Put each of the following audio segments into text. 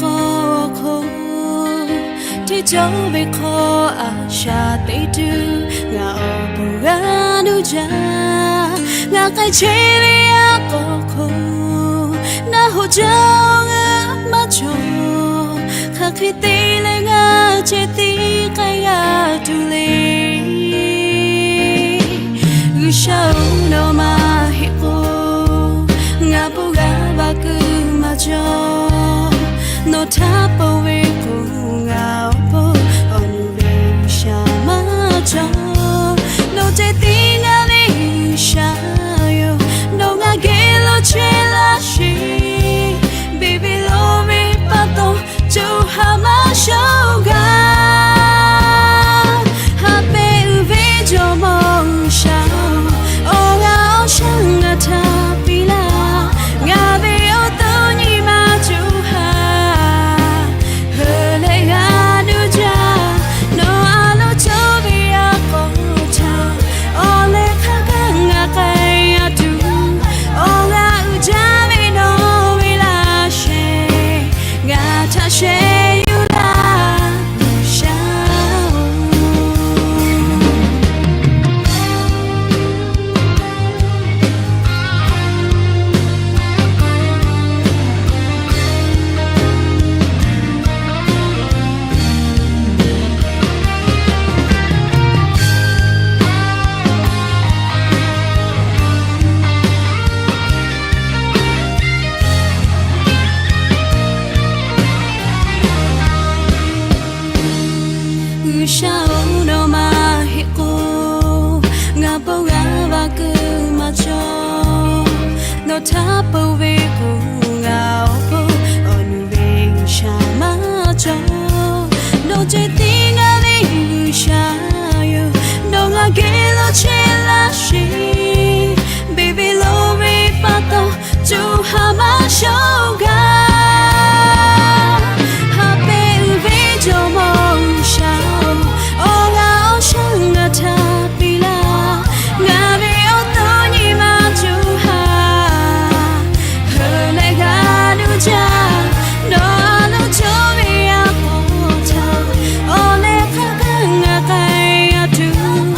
k'o hk'o, hteˇ cawˇ ve hk'aw a shaˍ teˇ tuˬ ngaˬ awˬ pon g'a nuˇ jaˇ. Ngaˬ k'ai chehˇ ve yaˇ k'o hk'o, naˆ hoꞈ jaˇ ngaˬ maˇ cawˬ. Hk'aˬ hk'e te leh ngaˬ ceh tiˉ k'ai g'a tuˬ le. G'uiˬsha-oˬ, nawˬ maˇ heˆ k'o, ngaˬ bon g'a va kuiˬ maˇ cawˬ. Nawˬ htaꞈ pon ve k'o, ngaˬ awˬ pon awˬ nu ve G'uiˬsha maˇ cawˬ. Nawˬ ceh tiˉ ngaˬ ve G'uiˬsha yoˬ. Nawˬ ngaˬ geh lo chehˇ laˇ sheˍ. Beˬ ve lo ve pa taw, co ha maˇ shawˍ gaˇ. Haꞈ pehnˇ uiˍ ve Jawˇmawˇ G'uiˬsha-oˬ, awˬ g'aˇ awˬ shaˉ ngaˬ htaꞈ piˇ laˇ. Ngaˬ ve awˬ to nyi ma co ha heuˬ leh g'a nuˇ jaˇ. Nawˬ a loˍ cawˇ ve yaˇ k'o htaꞈ awˬ leh hk'a gaˇ ngaˬ k'ai a tuˬ, awˬ g'aˇ uiˍ jaˇ ve nawˬ ve laˇ sheˍ. Ngaˬ htaꞈ sheh yuˬ laˇ, G'uiˬsha-oˬ. G'uiˬsha-oˬ, nawˬ maˇ heˆ k'o, ngaˬ pon g'a va kuiˬ maˇ cawˬ. Nawˬ htaꞈ pon ve k'o, ngaˬ awˬ pon awˬ nu ve G'uiˬsha maˇ cawˬ. Nawˬ ceh tiˉ ngaˬ ve G'uiˬsha yoˬ. Nawˬ ngaˬ geh lo chehˇ laˇ sheˍ. Beˬ ve lo ve pa taw, co ha maˇ shawˍ gaˇ. Haꞈ pehnˇ uiˍ ve Jawˇmawˇ G'uiˬsha-oˬ, awˬ g'aˇ awˬ shaˉ ngaˬ htaꞈ piˇ laˇ. Ngaˬ ve awˬ to nyi ma co ha heuˬ leh g'a nuˇ jaˇ. Nawˬ a loˍ cawˇ ve yaˇ k'o htaꞈ awˬ leh hk'a gaˇ ngaˬ k'ai a tuˬ,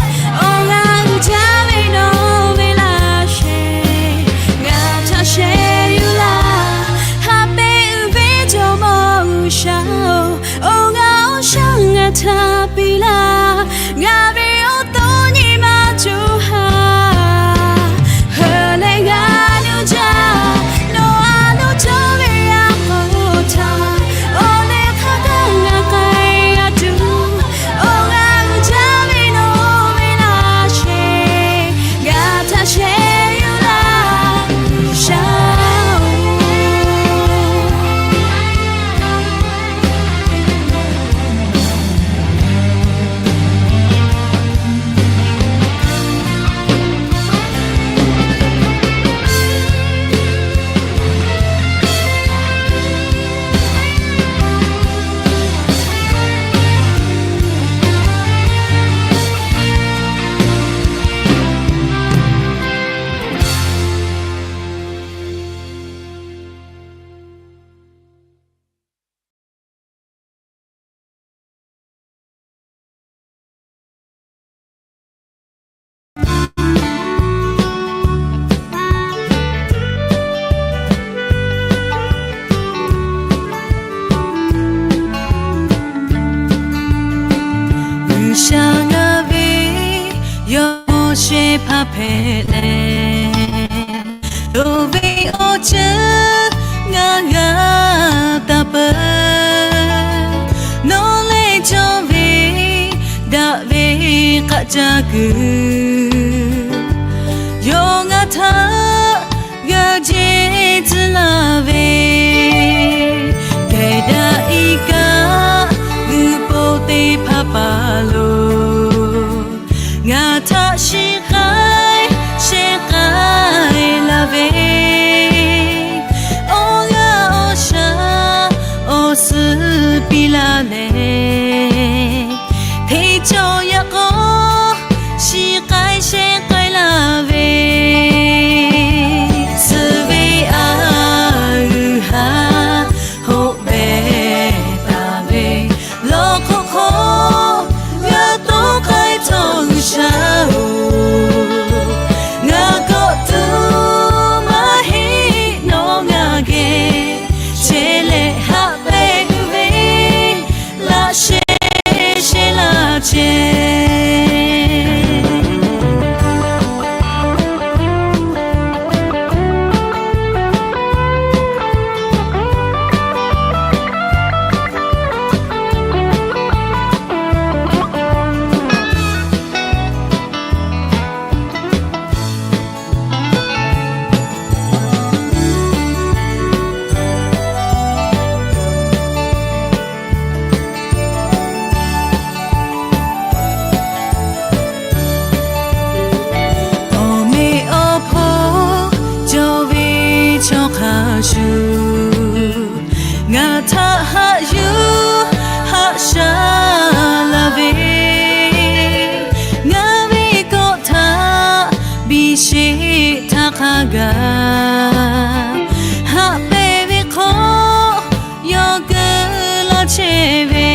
awˬ g'aˇ uiˍ jaˇ ve nawˬ ve laˇ sheˍ. Ngaˬ htaꞈ sheh yuˬ laˇ. Haꞈ pehnˇ uiˍ ve Jawˇmawˇ G'uiˬsha-oˬ, awˬ g'aˇ awˬ shaˉ ngaˬ htaꞈ piˇ laˇ. Ngaˬ ve awˬ to nyi ma co ha heuˬ leh g'a nuˇ jaˇ. Nawˬ a loˍ cawˇ ve yaˇ k'o htaꞈ awˬ leh hk'a gaˇ ngaˬ k'ai a tuˬ, awˬ g'aˇ uiˍ jaˇ ve nawˬ ve laˇ sheˍ. Ngaˬ htaꞈ sheh yuˬ laˇ, G'uiˬsha-oˬ. G'uiˬsha ngaˬ ve yawˇ shehˇ hpaˇ hpehꞈ leh, yawˇ ve awˬ ceuˬ ngaˬ g'a taˍ peuˬ. Nawˬ leh cawˇ ve daꞈ ve k'aˆ caˇ kuiˬ, yawˇ ngaˬ htaꞈ g'a jehˇ tcuh laˇ ve, kehˬ daꞈ iˉ kaˆ g'uiˬ po teˇ hpaˍ paˍ lo ngaˬ htaꞈ shiˍ k'ai shehˍ k'ai laˇ ve, awˬ g'aˇ awˬ shaˉ awˬ suhˍ piˇ laˇ leh, hteˇ cawˇ yaꞈ k'aw shiˍ k'ai shehˍ k'ai laˇ ve, suh ve a g'uiˬ ha hoꞈ behˬ gaˬ haꞈ pehnˇ ve hk'aw, yawˇ keu laˇ chehˇ ve,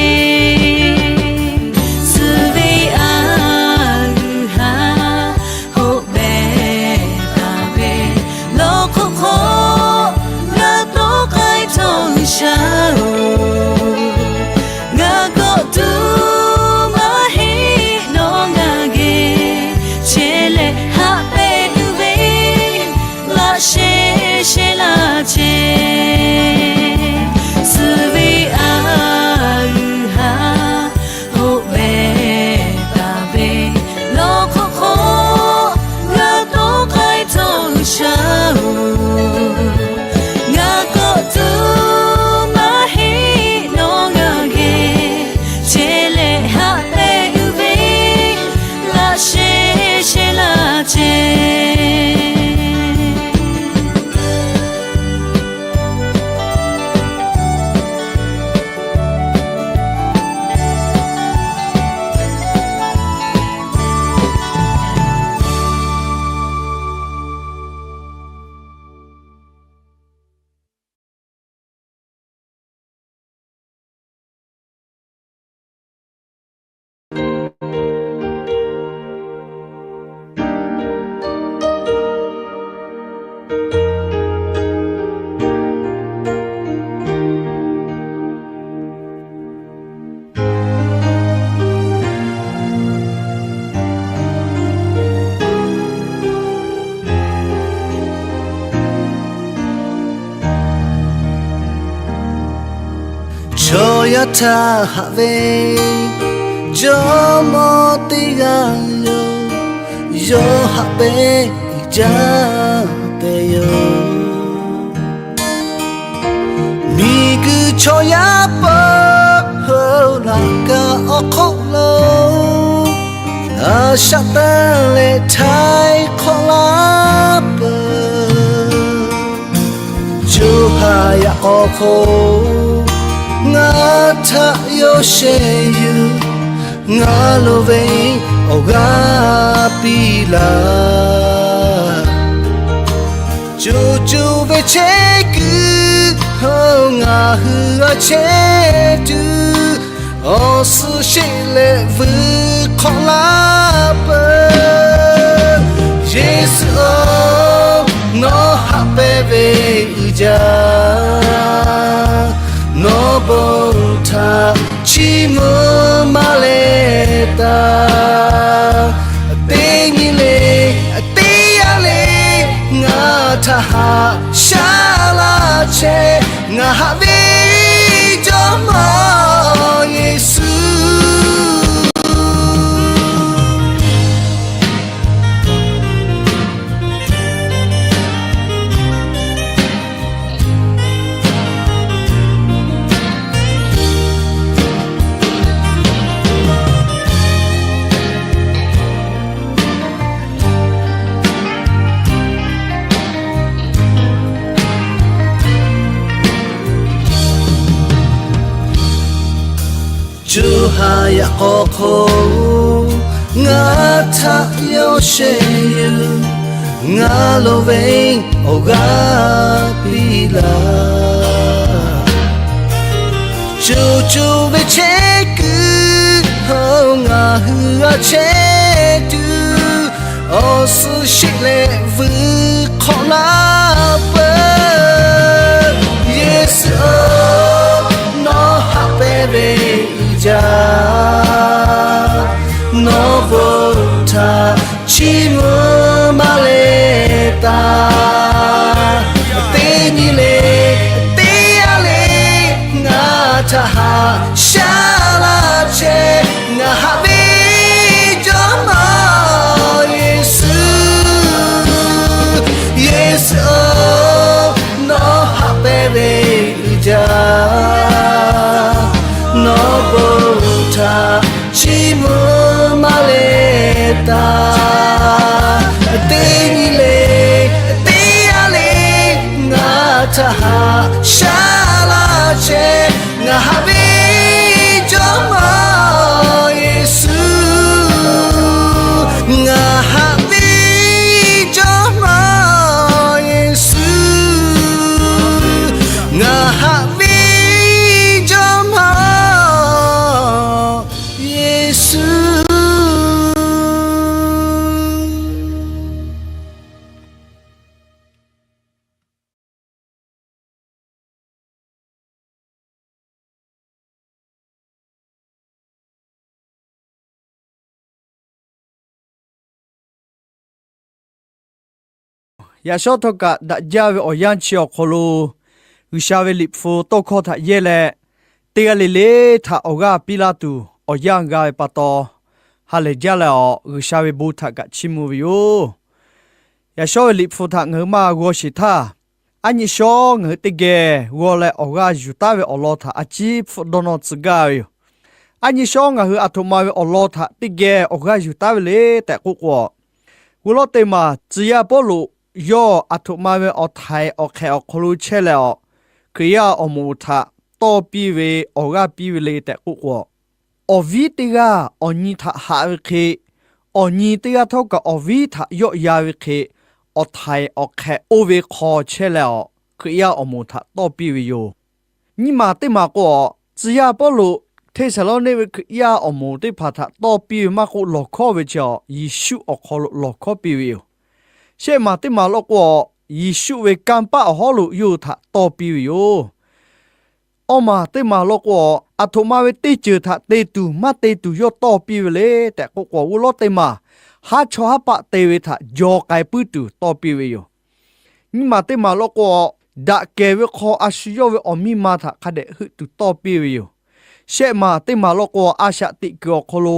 suh ve a g'uiˬ ha hoꞈ behˬ taˍ ve, lawˬ hk'oˆ hk'aw ngaˬ tawˆ k'ai htawˇ G'uiˬsha-oˬ, ngaˬ kawꞈ tuˬ maˇ heˆ nawˬ ngaˬ geh chehˇ leh haꞈ pehnˇ tuˬ ve laꞈ sheh sheh laˇ chehˇ. Suh ve a g'uiˬ ha hoꞈ behˬ taˍ ve, lawˬ hk'oˆ hk'aw ngaˬ tawˆ k'ai htawˇ G'uiˬsha-oˬ, ngaˬ kawꞈ tuˬ maˇ heˆ nawˬ ngaˬ geh chehˇ leh haꞈ pehnˇ tuˬ ve laꞈ sheh sheh laˇ chehˇ. Chaw yaˇ htaꞈ haꞈ ve jawˇmawˇ teˇ g'aˇ yoˬ. Yawˇ haꞈ pehnˇ jaˇ tehꞈ yoˬ. Miˬguiˬ chaw yaˇ pawˆ hui laꞈ ka awˬ hk'oˆ lo, a shaꞈ tanˇ leh htaiˍ hk'awꞈ laˇ peuˬ. Co ha yaꞈ k'aw hk'o ngaˬ htaꞈ yawˇ sheh yuˬ, ngaˬ lo ve awˬ g'aˇ piˇ laˬ. Co co ve chehˇ kuiˬ hui ngaˬ hui g'a chehˇ tuˬ, awˬ suhˍ sheˆ leh vuiˬ hk'awꞈ laˇ peuˬ. Yeˍsuˆ-oˬ, nawˬ haꞈ pehnˇ ve uiˍ jaˇ, nawˬ bon htaꞈ chiˇ mvuh maˇ leh taˍ. Teˇ nyi le, teˇ yanˇ le, ngaˬ htaꞈ haꞈ shaˉ laˇ chehˇ. Ngaˬ haꞈ ve jawˇmawˇ Yeˍsuˆ. Co ha yaꞈ k'aw hk'o ngaˬ htaꞈ yawˇ sheh yuˬ, ngaˬ lo ve awˬ g'aˇ piˇ laˬ. Co co ve chehˇ kuiˬ hui ngaˬ hui g'a chehˇ tuˬ, awˬ suhˍ sheˆ leh vuiˬ hk'awꞈ laˇ peuˬ. Yeˍsuˆ-oˬ, nawˬ haꞈ pehnˇ ve uiˍ jaˇ, nawˬ bon htaꞈ chiˇ mvuh maˇ leh taˍ. Teˇ nyi le, teˇ yanˇ le, ngaˬ htaꞈ haꞈ shaˉ laˇ chehˇ. Ngaˬ haꞈ ve jawˇmawˇ Yeˍsuˆ, Yeˍsuˆ-oˬ, nawˬ haꞈ pehnˇ ve uiˍ jaˇ, nawˬ bon htaꞈ chiˇ mvuh maˇ leh taˍ. Teˇ nyi le, teˇ yanˇ le, ngaˬ htaꞈ haꞈ shaˉ laˇ chehˇ. Ngaˬ haꞈ ve jawˇmawˇ Yeˍsuˆ, ngaˬ haꞈ ve jawˇmawˇ Yaꞈ shawˉ htawˇ kaꞈ daꞈ jaˇ ve awˬ yanˇ chi awˬ hk'aw lo, G'uiˬsha ve Liꞈ hpu tawˇ hkawˇ htaꞈ yehˇ leh, teˇ g'aˇ le le htaꞈ awˬ g'aˇ piˇ laˇ tuˬ awˬ yanˇ g'a ve pa taw, ha lehˬ jaˇ leh awˬ G'uiˬsha ve bon htaꞈ kaꞈ chiˇ mvuh ve yoˬ. Yaꞈ shawˉ ve Liꞈ hpu htaꞈ ngaˬ hui maˇ g'aw sheˍ htaˇ, aˉ nyi shawˉ ngaˬ hui teˇ geh g'aw leh awˬ g'aˇ yuˬ taˉ ve awˬ lawn htaꞈ a ciˉ hpfuhˆ dawˇ nawˇ tcuh gaˇ ve yoˬ. Aˉ nyi shawˉ ngaˬ hui aˬ htoꞈ ma ve awˬ lawn htaꞈ teˇ geh awˬ g'aˇ yuˬ taˉ ve le tehꞈ k'oˆ k'o, g'uˇ lawˉ teˇ maˬ tcuh yaˇ Pawˇluꞈ yawˇ aˬ htoꞈ ma ve awˬ htaiˍ awˬ hk'ehꞈ awˬ hk'aw lo chehˇ leh awˬ, Hkriꞈ yaˇ awˬ moˍ htaꞈ tawˇ piˇ ve, awˬ g'aˇ piˇ ve le tehꞈ k'oˆ k'o, awˬ viˉ teˇ g'aˇ awˬ nyi htaꞈ haꞈ ve hk'e, awˬ nyi teˇ g'aˇ htawˇ kaꞈ awˬ viˉ htaꞈ yawˆ yan ve hk'e, awˬ htaiˍ awˬ hk'ehꞈ oˇ ve hk'aw chehˇ leh awˬ, Hkriꞈ yaˇ awˬ moˍ htaꞈ tawˇ piˇ ve yoˬ. Nyiˇ maˬ teˇ maˬ k'o, tcuh yaˇ Pawˇluꞈ Hteˇsaˍlawˇniˆ ve Hkriꞈ yaˇ awˬ moˍ teˇ hpaˍ htaꞈ tawˇ piˇ ve maˇ k'oˆ, lawˬ hkawˉ ve chi awˬ Yeˍsuˆ awˬ hk'aw lo lawˬ hkawˉ piˇ ve yoˬ. Shehˆ maˬ teˇ maˬ law k'o, Yeˍsuˆ ve kanˇ paˆ awˬ hawˉ lo yawˇ hui htaꞈ tawˇ piˇ ve yoˬ. Awˇ maˬ teˇ maˬ law k'o, aˬ htoꞈ ma ve teˇ ceuˬ htaꞈ te tuˬ maˇ te tuˬ yawˇ tawˇ piˇ ve le tehꞈ k'oˆ k'o, g'uˇ lawˉ teˇ maˬ haˉ chawˇ haˉ paˆ te ve htaꞈ jaw k'ai puiˉ tuˬ tawˇ piˇ ve yoˬ. Nyiˇ maˬ teˇ maˬ law k'o, daꞈ kehˬ ve hk'aw a shu yawˇ ve awˬ miˇ ma htaꞈ hk'a dehꞈ heuˆ tuˬ tawˇ piˇ ve yoˬ. Shehˆ maˬ teˇ maˬ law k'o, a shaꞈ teꞈ kuiˬ awˬ hk'aw lo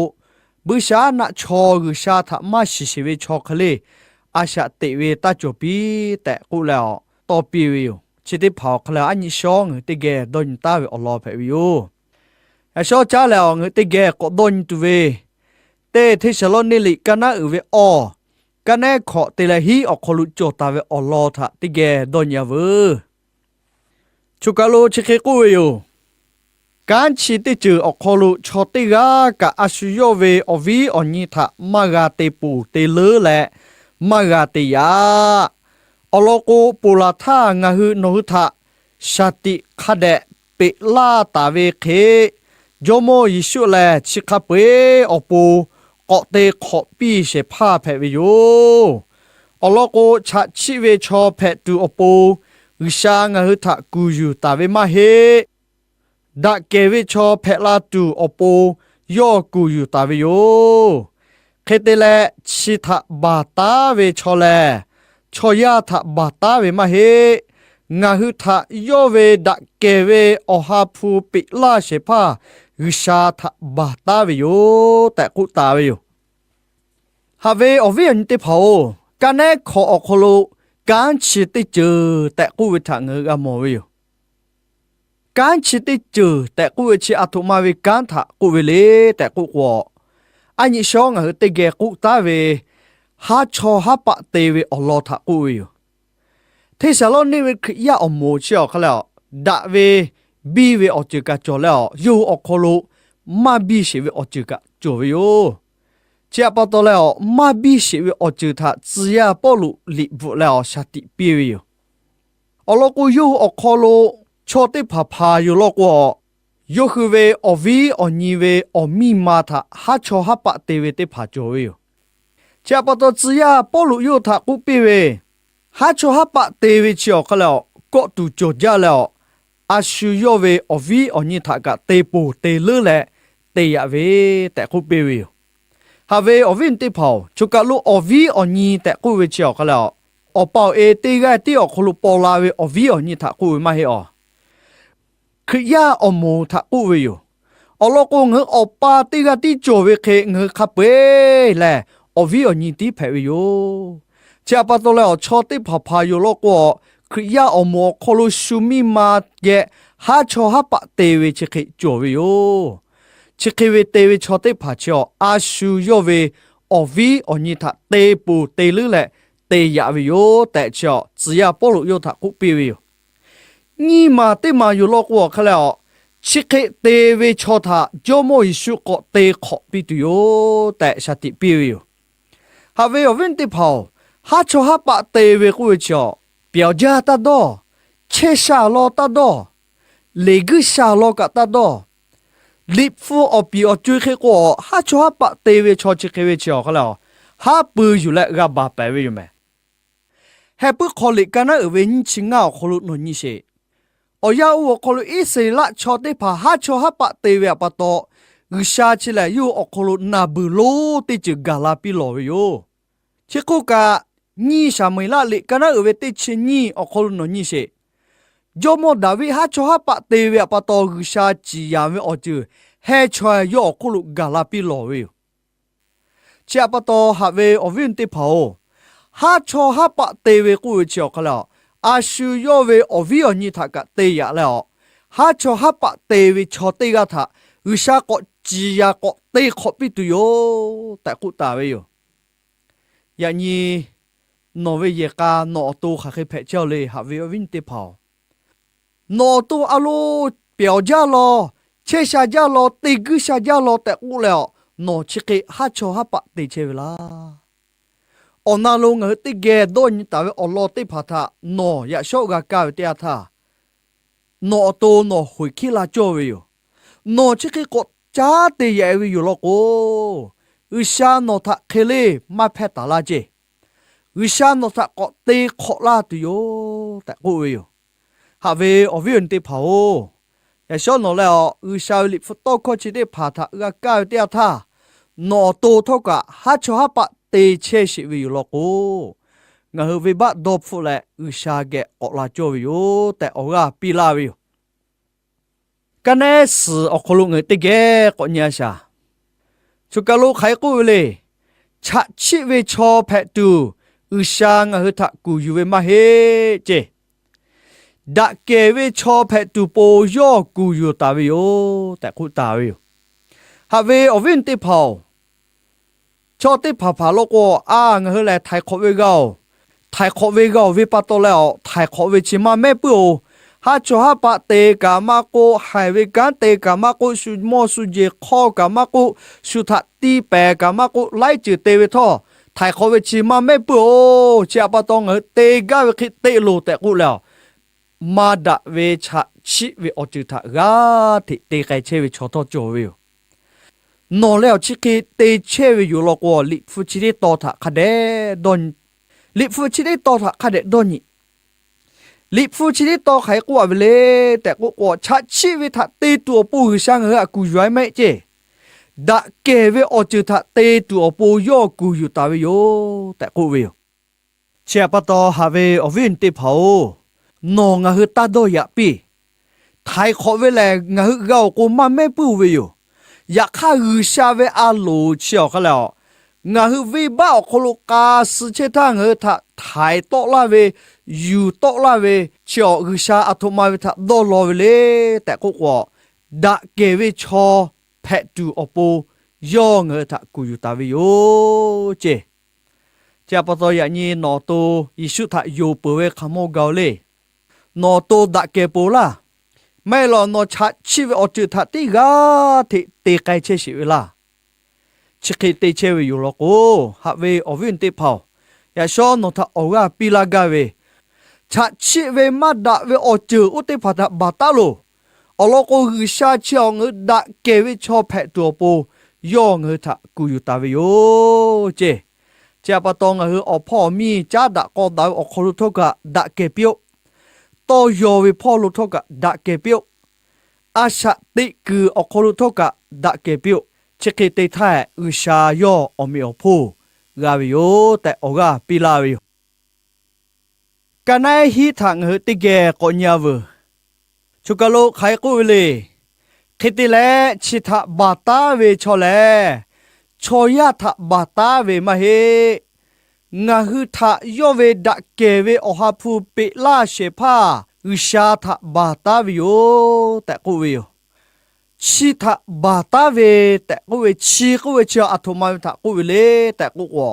buiˇshaˆaˉnaˆ chaw G'uiˬsha htaꞈ maˇ shiˍ sheˍ ve chaw hk'e le, a shaꞈ teꞈ ve taˇ cawˬ piˇ tehꞈ k'oˆ leh awˬ tawˇ piˇ ve yoˬ. Chi teˇ hpaˍ awˬ hk'aw leh aˉ nyi shawˉ ngaˬ hui teˇ geh dawˇ nyi taˉ ve awˬ lawn hpehꞈ ve yoˬ. Yaꞈ shawˉ caˉ leh awˬ ngaˬ hui teˇ geh k'awꞈ dawˇ nyi tuˬ ve, teˇ Hteˇsaˍlawˇniˆ liꞈ kaˇ naˉ uiˍ ve awˬ, kaˇ nehˉ hkawꞈ te leh hiˉ awˬ hk'aw lo cawˬ taˍ ve awˬ lawn htaꞈ teˇ geh dawˇ nyi a veuˬ. Choˬ kaˬ lo chi hk'e k'oˆ ve yoˬ. Kanˉ chi teˇ ceuˬ awˬ hk'aw lo chaw teˇ g'aˇ kaꞈ a shu yawˇ ve awˬ viˉ awˬ nyi htaꞈ maˇ g'a te ponˬ te leuˉ leh maˇ g'a te yaꞈ. Awˬ lawn k'o, ponˬ laˬ htaˇ ngaˬ hui nawˬ hui htaꞈ shaˍ tiꞈ hk'a dehꞈ peꞈ laˇ taˍ ve hk'e, Jawˇmawˇ Yeˍsuˆ lehˬ chi hk'a peu-eˬ awˬ pon k'awꞈ te hk'awꞈ piˇ shehˍ hpaˇ hpehꞈ ve yoˬ. Awˬ lawn k'o, chaꞈ chiˆ ve chaw hpehꞈ tuˬ awˬ pon G'uiˬsha ngaˬ hui htaꞈ kuˬ yuˬ taˍ ve maˇ heˆ. Daꞈ kehˬ ve chaw hpehꞈ la tuˬ awˬ pon yawˇ kuˬ yuˬ taˍ ve yoˬ. Hk'e te leh, chi htaꞈ baˬ taˉ ve chaw lehˬ, chaw yaˇ htaꞈ baˬ taˉ ve maˇ heˆ. Ngaˬ hui htaꞈ yawˇ ve daꞈ kehˬ ve Awˬ ha hpu peꞈ laˇ shehˍ hpaˇ G'uiˬsha htaꞈ baˬ taˉ ve yoˬ tehꞈ k'oˆ taˍ ve yoˬ. Haꞈ ve awˬ viˉ awˬ nyi teˇ hpaˍ-oˬ, kaˇ nehˉ hkawꞈ awˬ hk'aw lo kanˉ chi teˇ ceuˬ tehꞈ k'oˆ ve htaꞈ ngaˬ hui g'a mawˬ ve yoˬ. Kanˉ chi teˇ ceuˬ tehꞈ k'oˆ ve chi aˬ htoꞈ ma ve kanˉ htaꞈ k'oˆ ve le tehꞈ k'oˆ k'o, aˉ nyi shawˉ ngaˬ hui teˇ geh k'oˆ taˉ ve haˉ chawˇ haˉ paˆ te ve awˬ lawn htaꞈ k'oˆ ve yoˬ. Hteˇsaˍlawˇniˆ ve Hkriꞈ yaˇ awˬ moˍ chi awˬ hk'aˇ leh, daꞈ ve biˇ ve awˬ ceuˬ kaꞈ cawˬ leh, yawˇ hui awˬ hk'aw lo maˇ biˇ sheˍ ve awˬ ceuˬ kaꞈ cawˬ ve yoˬ. Chi htaꞈ pa taw leh, maˇ biˇ sheˍ ve awˬ ceuˬ htaꞈ tcuh yaˇ Pawˇluꞈ liꞈ bvuhꞈ leh awˬ shaˍ tiꞈ piˇ ve yoˬ. Awˬ lawn k'o, yawˇ hui awˬ hk'aw lo chaw teˇ hpaˍ hpaˍ yoˬ law k'o, yawˇ hui ve awˬ viˉ awˬ nyi ve awˬ miˇ ma htaꞈ haˉ chawˇ haˉ paˆ te ve teˇ hpaˍ cawˬ ve yoˬ. Chi htaꞈ pa taw, tcuh yaˇ Pawˇluꞈ yawˇ hui htaꞈ k'oˆ piˇ ve, haˉ chawˇ haˉ paˆ te ve chi awˬ hk'aˇ leh, kawˆ tuˬ cawˬ jaˇ leh, a shu yawˇ ve awˬ viˉ awˬ nyi htaꞈ kaꞈ te ponˬ te leuˉ leh te yaꞈ ve tehꞈ k'oˆ piˇ ve yoˬ. Haꞈ ve awˬ viˉ awˬ nyi teˇ hpaˍ-oˬ, choˬ kaˬ lo awˬ viˉ awˬ nyi tehꞈ k'oˆ ve chi awˬ hk'aˇ leh, awˬ pa awˬ e teˇ g'aˇ tiˉ awˬ hk'aw lo paw la ve awˬ viˉ awˬ nyi htaꞈ k'oˆ ve maˇ heˆ awˬ. Hkriꞈ yaˇ awˬ moˍ htaꞈ k'oˆ ve yoˬ. Awˬ lawn k'o, ngaˬ hui awˬ pa teˇ g'aˇ tiˉ cawˬ ve hk'e ngaˬ hui hk'a peu-eˬ lehˬ, awˬ viˉ awˬ nyi tiˉ hpehꞈ ve yoˬ. Chi htaꞈ pa taw leh, awˬ chaw teˇ hpaˍ hpaˍ yoˬ law k'o, Hkriꞈ yaˇ awˬ moˍ awˬ hk'aw lo shu miˇ ma geh haˉ chawˇ haˉ paˆ te ve chi hk'e cawˬ ve yoˬ. Chi hk'e ve te ve chaw teˇ hpaˍ chi awˬ, a shu yawˇ ve awˬ viˉ awˬ nyi htaꞈ te ponˬ te leuˉ leh te yaꞈ ve yoˬ tehꞈ chi awˬ, tcuh yaˇ Pawˇluꞈ yawˇ htaꞈ k'oˆ piˇ ve yoˬ. Nyiˇ maˬ teˇ maˬ yoˬ law k'o, awˬ hk'aˇ leh, chi hk'e te ve chaw htaꞈ Jawˇmawˇ Yeˍsuˆ k'awꞈ te hk'awꞈ piˇ tuˬ yoˬ tehꞈ shaˍ tiꞈ piˇ ve yoˬ. Haꞈ ve awˬ viˉ teˇ hpaˍ-oˬ, haˉ chawˇ haˉ paˆ te ve k'oˆ ve chi awˬ, pyawˬ jaˇ taˇ dawˇ, chehˇ sha law taˇ dawˇ, leˬ guiˇ sha law kaꞈ taˇ dawˇ. Liꞈ hpu awˬ piˍ awˬ co-e hk'e k'o, haˉ chawˇ haˉ paˆ te ve chaw chi hk'e ve chi awˬ hk'aˇ leh, haˉ pui yuˬ leh g'a baˬ pehˍ ve yoˬ mehˍ. Heh puiˉ hk'aw liꞈ ka naˉ uiˍ ve nyiˇ chi ngaˇ awˬ hk'aw lo nawˬ nyi sheˍ. Awˬ yanˇ oˇ awˬ hk'aw lo Iˉsaˍreˍlaˆ chaw teˇ hpaˍ haˉ chawˇ haˉ paˆ te ve pa taw, G'uiˬsha chi lehˬ yawˇ hui awˬ hk'aw lo naˬ beuˬ lonˉ teˇ ceuˬ gaˬ la piˇ lawˬ ve yoˬ. Chi hk'oˆ kaꞈ, Nyiˇ Saˍmo-eˍlaˆ liꞈ ka naˉ uiˍ ve teˇ chi nyiˇ awˬ hk'aw lo nawˬ nyi sheˍ. Jawˇmawˇ Daˍviˆ haˉ chawˇ haˉ paˆ te ve awˬ pa taw, G'uiˬsha ciˍ yanˍ ve awˬ ceuˬ heh chaweh yawˇ awˬ hk'oˆ lo gaˬ la piˇ lawˬ ve yoˬ. Chi awˬ pa taw haꞈ ve awˬ viˉ awˬ nyi teˇ hpaˍ-oˬ, haˉ chawˇ haˉ paˆ te ve k'oˆ ve chi awˬ hk'aˇ lehˬ, a shu yawˇ ve awˬ viˉ awˬ nyi htaꞈ kaꞈ te yaꞈ leh awˬ, haˉ chawˇ haˉ paˆ te ve chaw teˇ g'aˇ htaꞈ G'uiˬsha k'awꞈ ciˍ yanˍ k'awꞈ te hk'awꞈ piˇ tuˬ yoˬ tehꞈ k'oˆ taˍ ve yoˬ. Yaꞈ nyi nawˬ ve yehˬ k'a nawˬ awˬ to hk'aˬ hk'e hpehꞈ chehˇ-oˬ le, haꞈ ve awˬ viˉ awˬ nyi teˇ hpaˍ-oˬ. Nawˬ awˬ to a lo pehˬ awˬ jaˇ law, chehˇ sha jaˇ law, te guiˇ sha jaˇ law tehꞈ k'oˆ leh awˬ, nawˬ chi hk'e haˉ chawˇ haˉ paˆ te chehˇ ve laˇ. Awˬ na lo ngaˬ hui teˇ geh dawˇ nyi taˍ ve awˬ lawn teˇ hpaˍ htaꞈ nawˬ yaꞈ shawˉ g'a kaˇ ve teˇ yanˇ htaˇ, nawˬ awˬ to nawˬ hoꞈ hkiˉ la cawˇ ve yoˬ. Nawˬ chi hk'e k'awꞈ caˉ te yaꞈ ve yoˬ law k'o, G'uiˬsha nawˬ htaꞈ hk'e le maˇ hpehˇ taˍ laˇ ceˇ. G'uiˬsha nawˬ htaꞈ k'awꞈ te hk'awꞈ laˇ tuˬ yoˬ tehꞈ k'oˆ ve yoˬ. Haꞈ ve awˬ viˉ awˬ nyi teˇ hpaˍ-oˬ, yaꞈ shawˉ nawˬ leh awˬ G'uiˬsha ve liꞈ hpu tawˇ hkawˇ chi teˇ hpaˍ htaꞈ g'a kaˇ ve teˇ yanˇ htaˇ, nawˬ awˬ to htawˇ kaꞈ haˉ chawˇ haˉ paˆ te chehˇ sheˍ ve yoˬ law k'o, ngaˬ hui venˇbaˆ dawˇ hpfuhˆ leh G'uiˬsha geh k'awꞈ la cawˇ ve yoˬ tehꞈ awˬ g'aˇ piˇ laˇ ve yoˬ. Ka nehˉ suhˍ awˬ hk'aw lo ngaˬ hui teˇ geh k'awꞈ nyi a shaˍ. Choˬ kaˬ lo hk'aˬ hk'e k'oˆ ve le. Chaꞈ chiˆ ve chaw hpehꞈ tuˬ G'uiˬsha ngaˬ hui htaꞈ kuˬ yuˬ ve maˇ heˆ ceˇ. Daꞈ kehˬ ve chaw hpehꞈ tuˬ po yawˇ kuˬ yuˬ taˍ ve yoˬ tehꞈ k'oˆ taˍ ve yoˬ. Haꞈ ve awˬ viˉ awˬ nyi teˇ hpaˍ-oˬ, chaw teˇ hpaˍ hpaˍ lo k'o, a ngaˬ hui lehˬ htaiˍ hk'awꞈ ve g'a-oˬ, htaiˍ hk'awꞈ ve g'a-oˬ ve pa taw leh awˬ, htaiˍ hk'awꞈ ve chi maˇ mehˆ puiˉ-oˬ. Haˉ chawˇ haˉ paˆ te kaꞈ maˇ k'oˆ, haiˬ ve kanˉ te kaꞈ maˇ k'oˆ, shu mawˇ shu jeˬ hk'awˇ kaꞈ maˇ k'oˆ, shu htaꞈ tiˇ pehˍ kaꞈ maˇ k'oˆ, laiˉ ceuˬ te ve htawˇ, htaiˍ hk'awꞈ ve chi maˇ mehˆ puiˉ-oˬ. Chi awˬ pa taw ngaˬ hui te gaˇ ve hk'e te loˬ tehꞈ k'oˆ leh awˬ, maˇ daꞈ ve chaꞈ chiˆ ve awˬ ceuˬ htaꞈ g'aˇ hteꞈ te k'ai chehˇ ve chaw htawˇ cawˬ ve yoˬ. Nawˬ leh awˬ chi hk'e te chehˇ ve yoˬ law k'o, Liꞈ hpu chi teˇ tawn htaꞈ hk'a dehꞈ dawˇ nyi. Liꞈ hpu chi teˇ tawn htaꞈ hk'a dehꞈ dawˇ nyi. Liꞈ hpu chi teˇ tawn hk'aˬ hk'e k'oˆ a ve le tehꞈ k'oˆ k'o, chaꞈ chiˆ ve htaꞈ te tuˬ awˬ pon G'uiˬsha ngaˬ hui htaꞈ kuˬ yuˬ-a maˇ heˆ ceˇ. Daꞈ kehˬ ve awˬ ceuˬ htaꞈ te tuˬ awˬ pon yawˇ kuˬ yuˬ taˍ ve yoˬ tehꞈ k'oˆ ve yoˬ. Chi awˬ pa taw haꞈ ve awˬ viˉ awˬ nyi teˇ hpaˍ-oˬ, nawˬ ngaˬ hui taˇ dawˇ yaꞈ piˇ. Htaiˍ hk'awꞈ ve lehˬ ngaˬ hui g'a-oˬ k'o maˇ mehˆ puiˉ-oˬ ve yoˬ. Yaꞈ hk'aˇ G'uiˬsha ve a loˍ chi awˬ hk'aˇ lehˬ awˬ, ngaˬ hui venˇbaˆ awˬ hk'aw lo k'a suh chehˇ htaˇ ngaˬ hui htaꞈ htaiˍ tawˆ laˇ ve, yuˬ tawˆ laˇ ve, chi awˬ G'uiˬsha aˬ htoꞈ ma ve htaꞈ dawˇ law ve le tehꞈ k'oˆ k'o, daꞈ kehˬ ve chaw hpehꞈ tuˬ awˬ pon yawˇ ngaˬ hui htaꞈ kuˬ yuˬ taˍ ve yoˬ ceˇ. Chi awˬ pa taw yaꞈ nyi nawˬ awˬ to Yeˍsuˆ htaꞈ yonˍ peuˬ ve hk'aˬ mawˇ gaˬ-oˬ le. Nawˬ awˬ to daꞈ kehˬ peuˬ laˇ. Maˇ heˆ lawˬ, nawˬ chaꞈ chiˆ ve awˬ ceuˬ htaꞈ teˇ g'aˇ hteꞈ te k'ai chehˇ sheˍ ve laˇ. Chi hk'e te chehˇ ve yoˬ law k'o, haꞈ ve awˬ viˉ awˬ nyi teˇ hpaˍ-oˬ, yaꞈ shawˉ nawˬ htaꞈ awˬ g'aˇ piˇ laˇ gaˇ ve, chaꞈ chiˆ ve maˇ daꞈ ve awˬ ceuˬ oˇ teˇ hpaˍ htaꞈ baˬ taˉ loˬ. Awˬ lawn k'o, G'uiˬsha chi awˬ ngaˬ hui daꞈ kehˬ ve chaw hpehꞈ tuˬ awˬ pon yawˇ ngaˬ hui htaꞈ kuˬ yuˬ taˍ ve yoˬ ceˇ. Chi awˬ pa taw ngaˬ hui awˬ hpawˇ awˬ miˇ caˉ daꞈ k'aw daꞈ ve awˬ hk'aw lo htawˇ kaꞈ daꞈ kehˬ piˇ-oˆ. Tawˇ yaw ve hpawˇ lo htawˇ kaꞈ daꞈ kehˬ piˇ-oˆ. A shaꞈ teꞈ kuiˬ awˬ hk'aw lo htawˇ kaꞈ daꞈ kehˬ piˇ-oˆ. Chi hk'e te htaˇ, G'uiˬsha yawˇ awˬ meꞈ awˬ hponˇ g'a ve yoˬ tehꞈ awˬ g'aˇ piˇ laˇ ve yoˬ. Ka naˉ hiˉ htaꞈ ngaˬ hui teˇ geh k'awꞈ nyi-a veuˬ. Choˬ kaˬ lo hk'aˬ hk'e k'oˆ ve le. Hk'e te leh, chi htaꞈ baˬ taˉ ve chaw lehˬ, chaw yaˇ htaꞈ baˬ taˉ ve maˇ heˆ. Ngaˬ hui htaꞈ yawˇ ve daꞈ kehˬ ve Awˬ ha hpu peꞈ laˇ shehˍ hpaˇ G'uiˬsha htaꞈ baˬ taˉ ve yoˬ tehꞈ k'oˆ ve yoˬ. Chi htaꞈ baˬ taˉ ve tehꞈ k'oˆ ve, chi k'oˆ ve chi aˬ htoꞈ ma ve htaꞈ k'oˆ ve le tehꞈ k'oˆ k'o,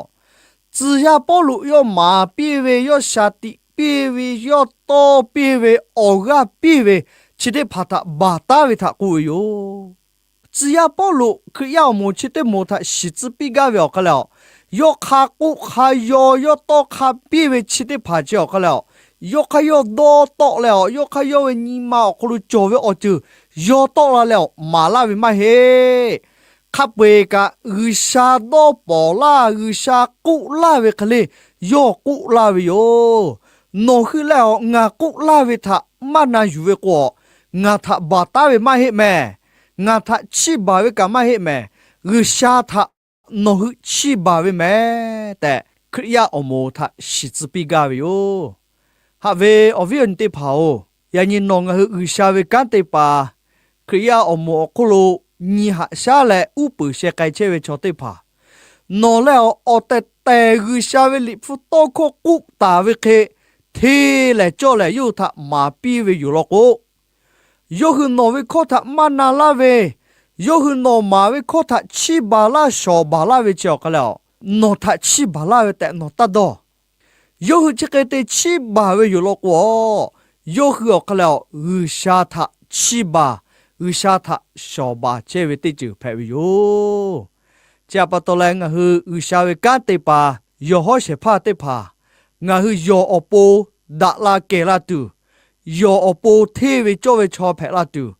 tcuh yaˇ Pawˇluꞈ yawˇ maˍ piˇ ve, yawˇ shaˍ tiꞈ piˇ ve, yawˇ tawˇ piˇ ve, awˬ g'aˇ piˇ ve, chi teˇ hpaˍ htaꞈ baˬ taˉ ve htaꞈ k'oˆ ve yoˬ. Tcuh yaˇ Pawˇluꞈ Hkriꞈ yaˇ awˬ moˍ chi teˇ moˍ htaꞈ shiˍ tcuh piˇ gaˇ ve awˬ hk'aˇ lehˬ, yawˇ hk'a k'oˆ hk'a yaw, yawˇ tawˇ hk'a piˇ ve chi teˇ hpaˍ chi awˬ hk'aˇ lehˬ, yawˇ hk'aˇ yawˇ dawˇ tawˆ leh awˬ, yawˇ hk'aˇ yawˇ ve nyi ma awˬ hk'aw lo cawˬ ve awˬ ceuˬ yawˇ tawˆ la leh awˬ maˍ laˇ ve maˇ heˆ. Hk'a peu-eˬ kaꞈ G'uiˬsha dawˇ pawˍ laˇ, G'uiˬsha k'oˆ laˇ ve hk'e le, yawˇ k'oˆ laˇ ve yoˬ. Nawˬ hui lehˬ awˬ, ngaˬ k'oˆ laˇ ve htaꞈ maˇ na yuˬ ve k'o, ngaˬ htaꞈ baˬ taˉ ve maˇ heˆ mehˍ. Ngaˬ htaꞈ chiˇ baˬ ve kaꞈ maˇ heˆ mehˍ. G'uiˬsha htaꞈ nawˬ hui chiˇ baˬ ve mehˍ tehꞈ, Hkriꞈ yaˇ awˬ moˍ htaꞈ shiˍ tcuh piˇ gaˇ ve yoˬ. Haꞈ ve awˬ viˉ awˬ nyi teˇ hpaˍ-oˬ, yaꞈ nyi nawˬ ngaˬ hui G'uiˬsha ve kanˉ te paˍ, Hkriꞈ yaˇ awˬ moˍ awˬ hk'oˆ lo nyi haꞈ shaˉ leh uˉ peunˍ sheh k'ai chehˇ ve chaw teˇ hpaˍ, nawˬ lehˬ awˬ tehˬ tehˬ G'uiˬsha ve Liꞈ hpu tawˇ hkawˇ k'oˆ taˍ ve hk'e hteˇ lehˬ cawˇ lehˬ yawˇ hui htaꞈ maˍ piˇ ve yoˬ law k'o, yawˇ hui nawˬ ve hkawˇ htaꞈ maˇ na laˇ ve, yawˇ hui nawˬ maˍ ve hkawˇ htaꞈ chiˇ baˬ laˇ shawˍ baˬ laˇ ve chi awˬ hk'a lehˬ, nawˬ htaꞈ chiˇ baˬ laˇ ve tehꞈ nawˬ taˇ dawˇ. Yawˇ hui chi hk'e te chiˇ baˬ ve yoˬ law k'o, yawˇ hui awˬ hk'a lehˬ G'uiˬsha htaꞈ chiˇ baˬ, G'uiˬsha htaꞈ shawˍ baˬ chehˇ ve teˇ ceuˬ hpehꞈ ve yoˬ. Chi htaꞈ pa taw leh ngaˬ hui G'uiˬsha ve kanˉ te paˍ yawˬ hawˉ shehˍ hpaˇ teˇ hpaˍ, ngaˬ hui yawˬ awˬ pon daꞈ la kehˬ la tuˬ, yawˬ awˬ pon hteˇ ve cawˇ ve chaw hpehꞈ la tuˬ,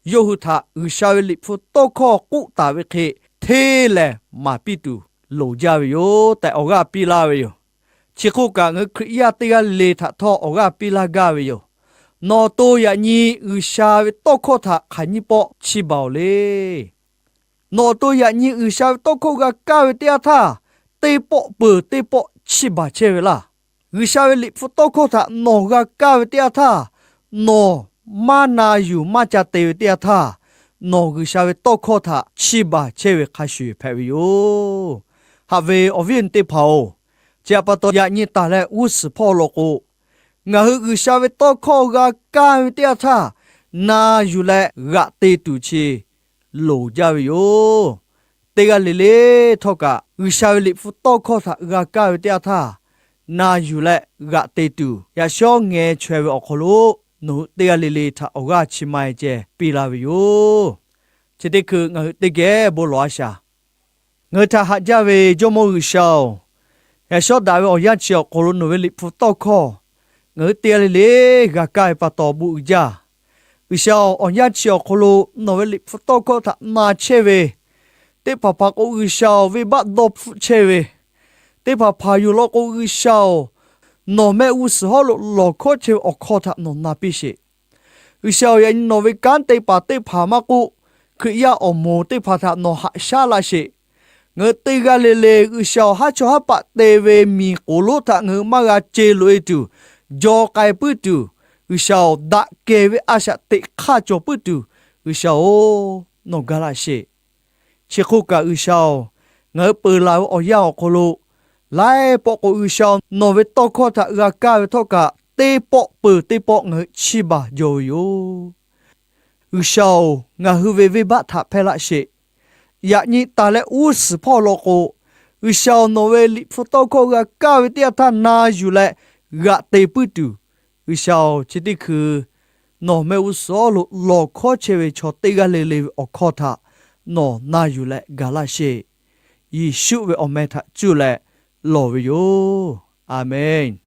yawˇ hui htaꞈ G'uiˬsha ve Liꞈ hpu tawˇ hkawˇ k'oˆ taˍ ve hk'e hteˇ lehˬ maˍ piˇ tuˬ loˍ jaˇ ve yoˬ tehꞈ awˬ g'aˇ piˇ laˇ ve yoˬ. Chi hk'oˆ kaꞈ ngaˬ hui Hkriꞈ yaˇ teˇ g'aˇ le le htaꞈ htawˇ awˬ g'aˇ piˇ laˇ gaˇ ve yoˬ. Nawˬ awˬ to yaꞈ nyi G'uiˬsha ve tawˇ hkawˇ htaꞈ hk'aˬ nyiˇ pawˆ chiˇ baˬ-oˬ le. Nawˬ awˬ to yaꞈ nyi G'uiˬsha ve tawˇ hkawˇ g'a kaˇ ve teˇ yanˇ htaˇ, teˇ pawˆ peuˬ teˇ pawˆ chiˇ baˬ chehˇ ve laˇ. G'uiˬsha ve Liꞈ hpu tawˇ hkawˇ htaꞈ nawˬ g'a kaˇ ve teˇ yanˇ htaˇ, nawˬ maˇ na yuˬ maˇ ca te ve teˇ yanˇ htaˇ, nawˬ G'uiˬsha ve tawˇ hkawˇ htaꞈ chiˇ baˬ chehˇ ve hk'a shuˍ hpehꞈ ve yoˬ. Haꞈ ve awˬ viˉ awˬ nyi teˇ hpaˍ-oˬ, chi htaꞈ pa taw yaꞈ nyi taˍ leh g'uˇ suhˍ hpawˇ law k'o, ngaˬ hui G'uiˬsha ve tawˇ hkawˇ g'a kaˇ ve teˇ yanˇ htaˇ, na yuˬ leh g'aꞈ te tuˬ chi loˍ jaˇ ve yoˬ. Teˇ g'aˇ le le htawˇ kaꞈ G'uiˬsha ve Liꞈ hpu tawˇ hkawˇ htaꞈ g'a kaˇ ve teˇ yanˇ htaˇ, na yuˬ leh g'aꞈ te tuˬ yaꞈ shawˉ ngeh chaweh ve awˬ hk'aw lo nawˬ hui teˇ g'aˇ le le htaꞈ awˬ g'aˇ chi ma-e ceh piˇ laˇ ve yoˬ. Chi teˇ hkui ngaˬ hui teˇ geh bon lawˬ a shaˍ. Ngaˬ hui htaꞈ haꞈ jaˇ ve Jawˇmawˇ G'uiˬsha-oˬ, yaꞈ shawˉ daꞈ ve awˬ yanˇ chi awˬ hk'aw lo nawˬ ve Liꞈ hpu tawˇ hkawˇ ngaˬ hui teˇ g'aˇ le le g'a kaˇ ve pa taw bon uiˍ jaˇ. G'uiˬsha-oˬ, awˬ yanˇ chi awˬ hk'aw lo nawˬ ve Liꞈ hpu tawˇ hkawˇ htaꞈ na chehˇ ve teˇ hpaˍ hpaˍ k'o, G'uiˬsha-oˬ, venˇbaˆ dawˇ hpfuhˆ chehˇ ve teˇ hpaˍ hpaˍ yoˬ law k'o, G'uiˬsha-oˬ, nawˬ mehˆ g'uˇ suhˍ hawˉ lo lawˬ hkawˉ chehˇ ve awˬ hkawˇ htaꞈ nawˬ na piˇ sheˍ. G'uiˬsha-oˬ, yaꞈ nyi nawˬ ve kanˉ te paˍ teˇ hpaˍ maˇ k'oˆ, Hkriꞈ yaˇ awˬ moˍ teˇ hpaˍ htaꞈ nawˬ haꞈ shaˉ laˇ sheˍ. Ngaˬ hui teˇ g'aˇ le le G'uiˬsha-oˬ, haˉ chawˇ haˉ paˆ te ve miˬ k'oˍ lonˉ htaꞈ ngaˬ hui maˇ g'a ce loꞈ-e tuˬ, jaw k'ai puiˉ tuˬ, G'uiˬsha-oˬ, daꞈ kehˬ ve a shaꞈ teꞈ hk'aˇ cawˬ puiˉ tuˬ, G'uiˬsha-oˬ, nawˬ ga laˇ sheˍ. Chi hk'oˆ kaꞈ G'uiˬsha-oˬ, ngaˬ hui peuˬ laˬ ve awˬ yanˇ awˬ hk'aw lo laiˉ pawˆ k'o, G'uiˬsha-oˬ, nawˬ ve tawˇ hkawˇ htaꞈ g'a kaˇ ve htawˇ kaꞈ, teˇ pawˆ peuˬ teˇ pawˆ ngaˬ hui chiˇ baˬ jaw ve yoˬ. G'uiˬsha-oˬ, ngaˬ hui ve venˇbaˆ htaꞈ hpehˇ laˇ sheˍ. Yaꞈ nyi taˍ leh g'uˇ suhˍ hpawˇ law k'o, G'uiˬsha-oˬ, nawˬ ve Liꞈ hpu tawˇ hkawˇ g'a kaˇ ve teˇ yanˇ htaˇ na yuˬ leh g'aꞈ te puiˉ tuˬ, G'uiˬsha-oˬ, chi teˇ hkui nawˬ mehˆ g'uˇ suhˍ hawˉ lo lawˬ hkawˉ chehˇ ve chaw teˇ g'aˇ le le ve awˬ hkawˇ htaꞈ nawˬ na yuˬ leh gaˬ laˇ sheˍ. Yeˍsuˆ ve awˬ meh htaꞈ cuˇ leh lawˬ ve yoˬ. A menˬ.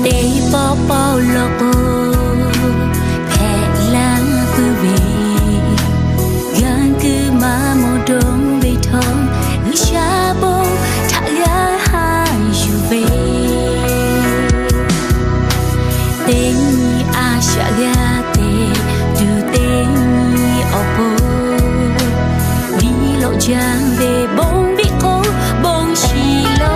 Teˇ pawˆ pawˆ law k'o, hpehꞈ la puiˉ ve, g'a kuiˬ maˇ mawˬ dawˇ ve htawˇ, G'uiˬsha bon htaꞈ g'a haꞈ yuˬ ve. Teˇ nyi a shaꞈ g'a te tuˬ teˇ nyi awˬ pon, biˇ lawꞈ jaˇ ve bon biˇ k'o, bon shiˍ lo.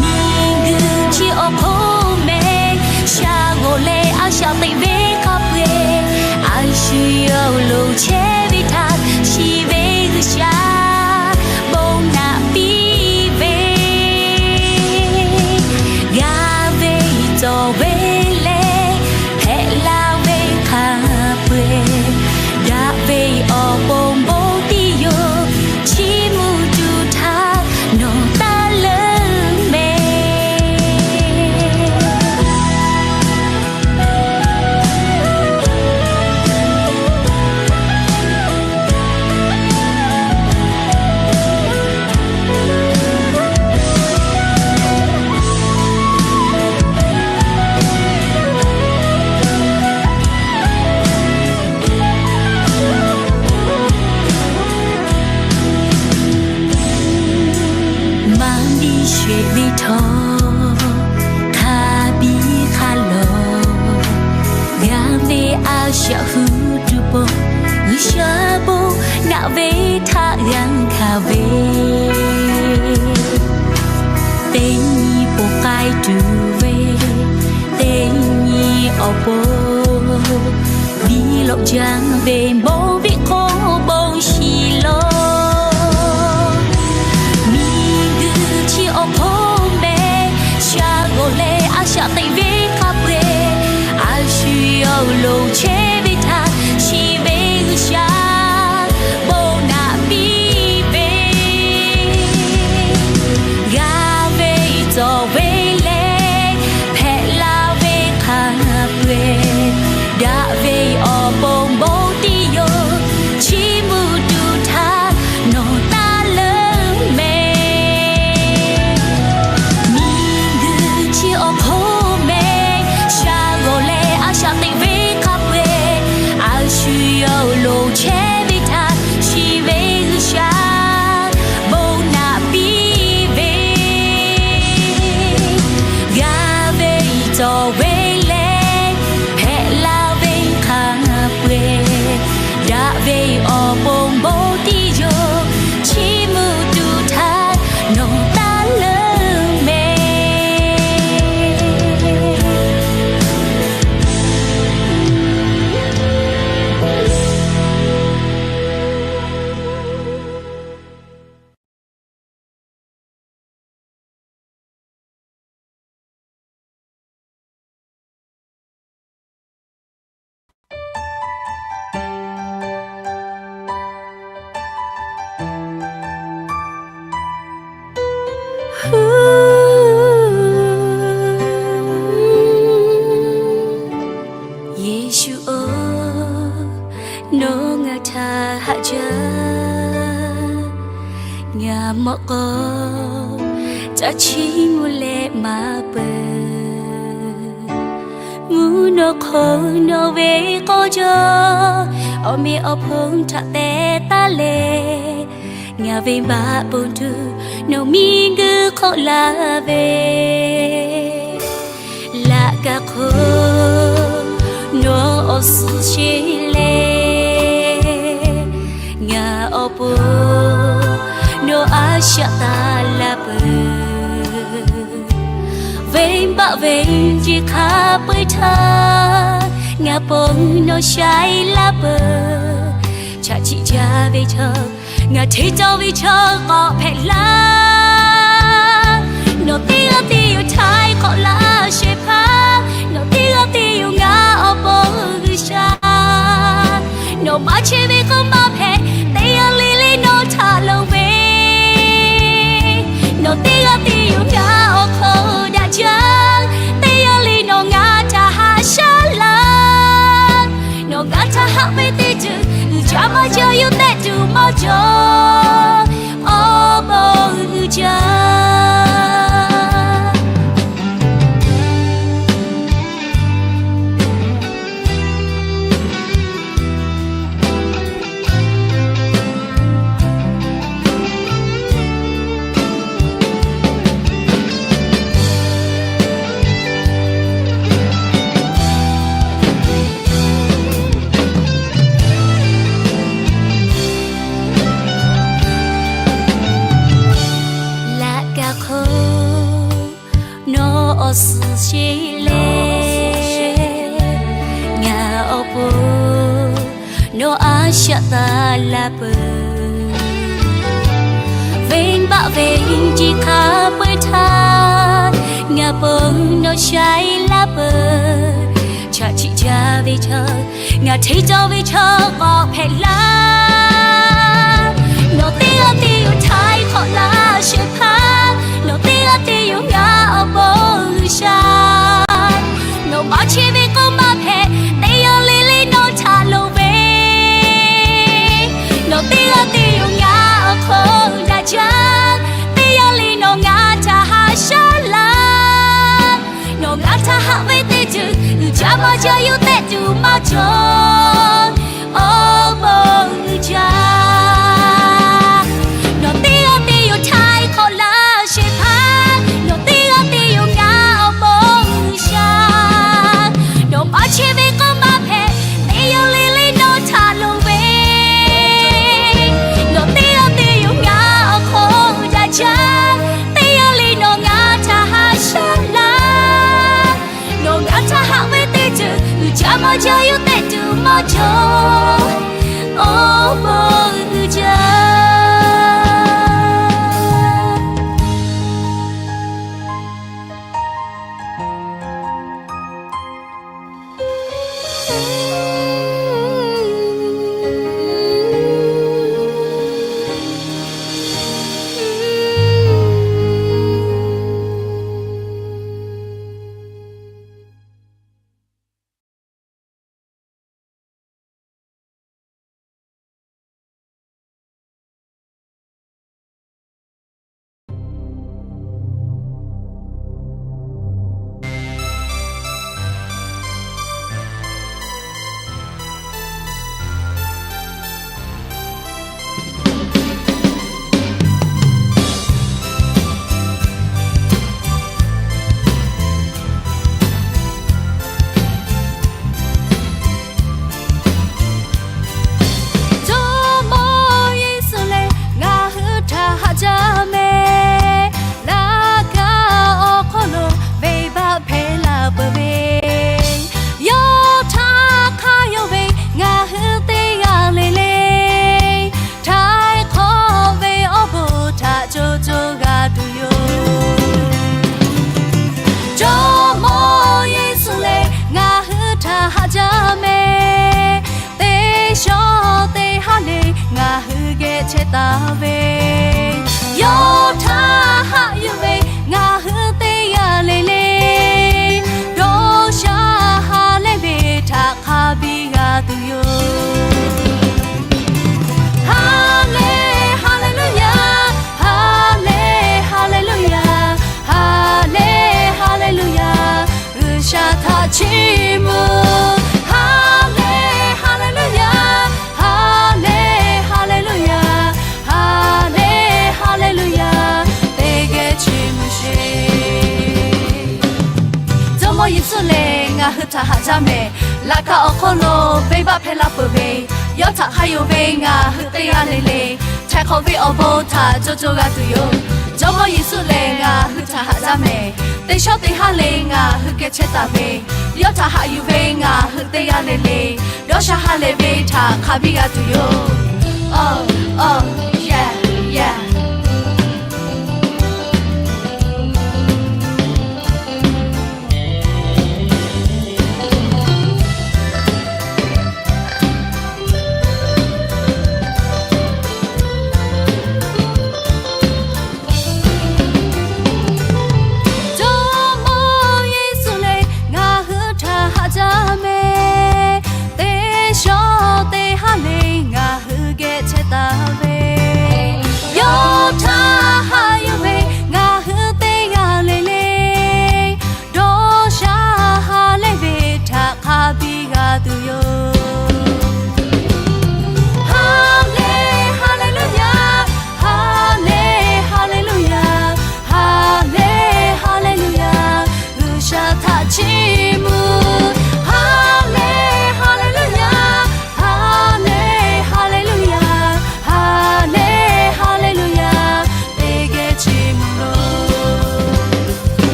Miˬguiˬ chi awˬ hk'oˆ meh, shaˍ g'awꞈ leh a shaꞈ teꞈ ve hk'a peu-eˬ, a shu yawˇ lo chehˇ ve htaꞈ shiˍ ve G'uiˬsha bon naꞈ piˇ ve, g'a ve cawˬ ve leh hpehꞈ la ve hk'a peu-eˬ, daꞈ ve awˬ pon bon Oˇ k'ai tuˬ ve teˇ nyi awˬ pon, biˇ lawꞈ jaˇ ve bon biˇ hk'oˆ bon shiˍ lawˬ. Miˬguiˬ chi awˬ hk'oˆ meh sha g'awˬ leh a shaꞈ teꞈ ve hk'a peu-eˬ, a shu yawˇ loˍ chehˇ ve htaꞈ shiˍ ve G'uiˬsha bon naꞈ piˇ ve, g'a ve cawˬ ve leh hpehꞈ la ve hk'a peu-eˬ, daꞈ ve awˬ pon bon tiˇ yoˬ, chiˇ mvuh tuˬ htaꞈ nawˬ taˇ leuˉ meh. Miˬguiˬ chi awˬ hk'oˆ meh sha g'awˬ leh a shaꞈ teꞈ ve hk'a peu-eˬ, a shu yawˇ loˍ chehˇ ve htaꞈ shiˍ ve G'uiˬsha bon naꞈ piˇ ve, g'a ve cawˬ ve leh hpehꞈ la ve hk'a peu-eˬ, daꞈ ve awˬ pon bon tiˇ yoˬ, chiˇ mvuh tuˬ htaꞈ nawˬ taˇ leuˉ meh. Yeˍsuˆ-oˬ, nawˬ ngaˬ htaꞈ haꞈ jaˇ. Ngaˬ mawꞈ k'aw ca chiˇ mvuh leh maˇ peuˬ. Mvuhˇ naw hk'aw nawˬ ve k'aw jaw, awˬ meꞈ awˬ hponˇ htaꞈ teh taˉ leh, ngaˬ venˇbaˆ ponˬ tuˬ nawˬ miˬguiˬ hk'oˆ laˇ ve. Laꞈ ka hk'oˆ nawˬ awˬ suhˍ sheˍ leh, ngaˬ awˬ pon nawˬ a shaꞈ taˍ la peuˬ. Venˇbaˆ venˇ jeˬ hk'a peu-eˬ htaˇ, ngaˬ pon nawˬ shaiˍ laˇ peuˬ. Chaꞈ chiˆ jaˇ ve chaw, ngaˬ hteˇ cawˇ ve chaw k'awꞈ hpehꞈ laˇ. Nawˬ teˇ g'aˇ te yoˬ htaiˍ hk'awꞈ laˇ shehˍ hpaˇ, nawˬ teˇ g'aˇ te yoˬ ngaˬ awˬ pon G'uiˬsha. Nawˬ maˇ chehˇ ve k'o maˇ hpehꞈ, teˇ g'aˇ le le nawˬ htaꞈ loˍ ve. Nawˬ teˇ g'aˇ te yoˬ ngaˬ awˬ hk'aw daꞈ jaˇ. Teˇ g'aˇ le nawˬ ngaˬ htaꞈ haꞈ shaˉ laˇ. Nawˬ ngaˬ htaꞈ haꞈ ve teˇ ceuˬ uiˍ jaˇ maˇ jaˇ yawˇ tehꞈ tuˬ maˇ cawˬ. Awˬ bon uiˍ jaˇ. Laꞈ ka hk'oˆ nawˬ awˬ suhˍ sheˍ leh, ngaˬ awˬ pon nawˬ a shaꞈ taˍ la peuˬ. Venˇbaˆ venˇ jeˬ hk'a peu-eˬ htaˇ, ngaˬ pon nawˬ shaiˍ laˇ peuˬ. Chaꞈ chiˆ jaˇ ve chaw, ngaˬ hteˇ cawˇ ve chaw k'awꞈ hpehꞈ laˇ. Nawˬ teˇ g'aˇ te yoˬ htaiˍ hk'awꞈ laˇ shehˍ hpaˇ, nawˬ teˇ g'aˇ te yoˬ ngaˬ awˬ pon G'uiˬsha. Nawˬ maˇ chehˇ ve k'o maˇ hpehꞈ, teˇ g'aˇ le le nawˬ htaꞈ loˍ ve. Nawˬ teˇ g'aˇ te yoˬ ngaˬ awˬ hk'aw daꞈ jaˇ. Teˇ g'aˇ le nawˬ ngaˬ htaꞈ haꞈ shaˉ laˇ. Nawˬ ngaˬ htaꞈ haꞈ ve teˇ ceuˬ uiˍ jaˇ maˇ jaˇ yawˇ tehꞈ tuˬ maˇ cawˬ. Awˬ bon uiˍ jaˇ. Nawˬ teˇ g'aˇ te yoˬ htaiˍ hk'awꞈ laˇ shehˍ hpaˇ, nawˬ teˇ g'aˇ te yoˬ ngaˬ awˬ pon G'uiˬsha. Nawˬ maˇ chehˇ ve k'o maˇ hpehꞈ, teˇ g'aˇ le le nawˬ htaꞈ loˍ ve. Nawˬ teˇ g'aˇ te yoˬ ngaˬ awˬ hk'aw daꞈ jaˇ. Teˇ g'aˇ le nawˬ ngaˬ htaꞈ haꞈ ca yawˇ tehˆ tuˬ maˇ cawˬ, awˬ bon uiˍ jaˇ. Jawˇmawˇ Yeˍsuˆ lehˬ ngaˬ hui htaꞈ haꞈ jaˇ mehˍ. Laˇ kaꞈ awˬ hk'aw lo venˇbaˆ hpehˇ la peuˬ ve, yawˇ htaꞈ hk'a yonˍ ve ngaˬ hui teˇ g'aˇ le le, htaiˍ hk'awꞈ ve awˬ bon htaꞈ co co g'a tuˬ yoˬ. Jawˇmawˇ Yeˍsuˆ lehˬ ngaˬ hui htaꞈ haꞈ jaˇ mehˍ. Teˇ shawˉ teˇ haˉ le ngaˬ hui geh chehˇ taˍ ve, yawˇ htaꞈ haꞈ yuˬ ve ngaˬ hui teˇ g'aˇ le le, dawˇ sha ha lehˬ ve htaꞈ hk'a biˇ g'a tuˬ yoˬ. Ha lehˬ, Haˍleˍluˇyaˍ, ha lehˬ, Haˍleˍluˇyaˍ, ha lehˬ, Haˍleˍluˇyaˍ, G'uiˬsha htaꞈ chiˇ mvuh. Ha lehˬ, Haˍleˍluˇyaˍ, ha lehˬ, Haˍleˍluˇyaˍ, ha lehˬ, Haˍleˍluˇyaˍ, teˇ geh chiˇ mvuh sheˍ. Jawˇmawˇ Yeˍsuˆ lehˬ ngaˬ hui htaꞈ haꞈ jaˇ mehˍ. Laꞈ ka awˬ hk'oˆ lo venˇbaˆ hpehˇ laˇ peuˬ ve, yawˇ htaꞈ hk'a yonˍ ve ngaˬ hui teˇ g'aˇ le le, htaiˍ hk'awꞈ ve awˬ bon htaꞈ co co g'a tuˬ yoˬ. Jawˇmawˇ Yeˍsuˆ lehˬ ngaˬ hui htaꞈ haꞈ jaˇ mehˍ. Teˇ shawˉ teˇ haˉ le ngaˬ hui geh chehˇ taˍ ve, yawˇ htaꞈ haꞈ yuˬ ve ngaˬ hui teˇ g'aˇ le le, dawˇ sha ha lehˬ ve htaꞈ hk'a biˇ g'a tuˬ yoˬ. Awˬ, awˬ.